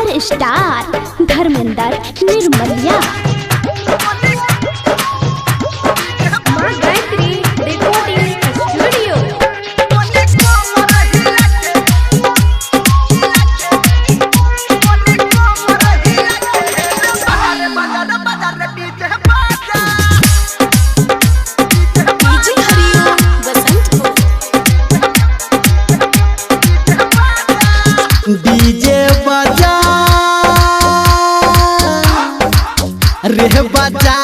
Superstar Dharmendra Nirmaliya. माँ Gayatri recording studio. DJ Hariom Basantpur. DJ बजा रे बजा,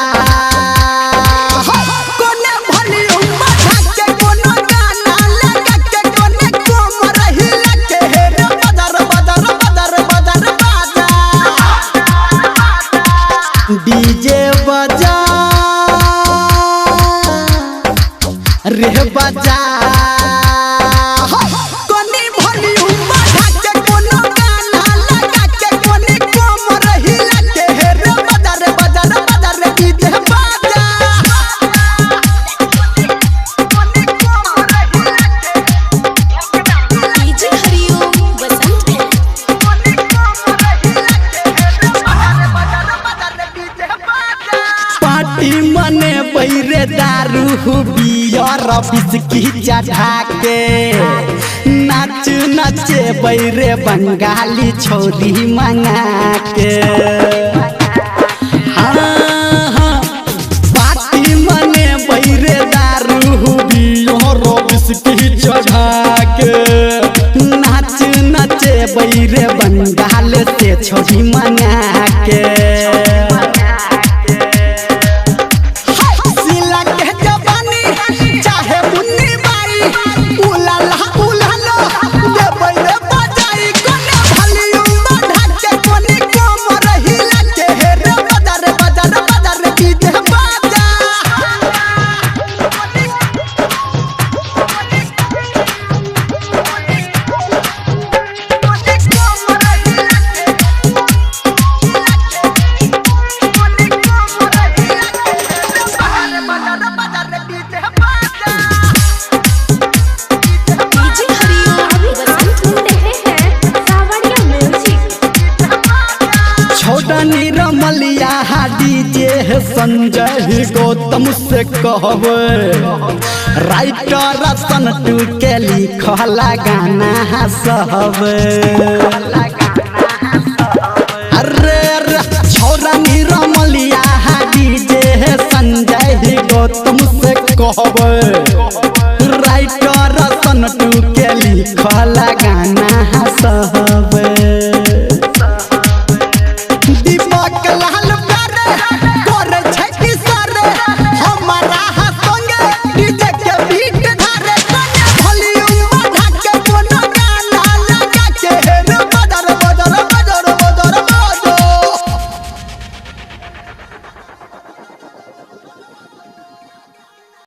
कोने वॉल्यूम बढ़ा के कोनो गाना लगा के कोने कोमर हिला के हे रे बदर बदर बदर बदर बाजा। डीजे बजा रे बजा, कोने वॉल्यूम बढ़ा के कोनो गाना लगा के कोने कोमर हिला के हे रे बदर बदर बदर डीजे बाजा। डीजे हरिओम बसंतपुर। पार्टी मने बैरे दारू बियर बिस्की चढ़ा के नाच नाचे बैरे बंगाली छोरी मंगा के। हाँ, हाँ, पार्टी मने बैरे दारू बियर बिस्की चढ़ा के नाच नाचे बैरे बंगाल से छोरी मंगा के। सिला के जवानी चाहे मुन्नी बाई, उलाला उलालो देबै रे बजाई। कोने वॉल्यूम बढ़ा के कोने कोमर हिला के हे रे बदर बदर बदर डीजे बाजा। डीजे हरिओम अभी आप बसंतपुर। सुन रहे हैं सावरिया म्यूजिक। छोटा निरमलिया डीजे है संजय गौतम से कहबे, राइटर सनटू के लिखला गाना सहबे। अरे अरे छोरा निरमलिया डीजे है संजय गौतम से कहबे, राइटर सनटू के लिखला गाना।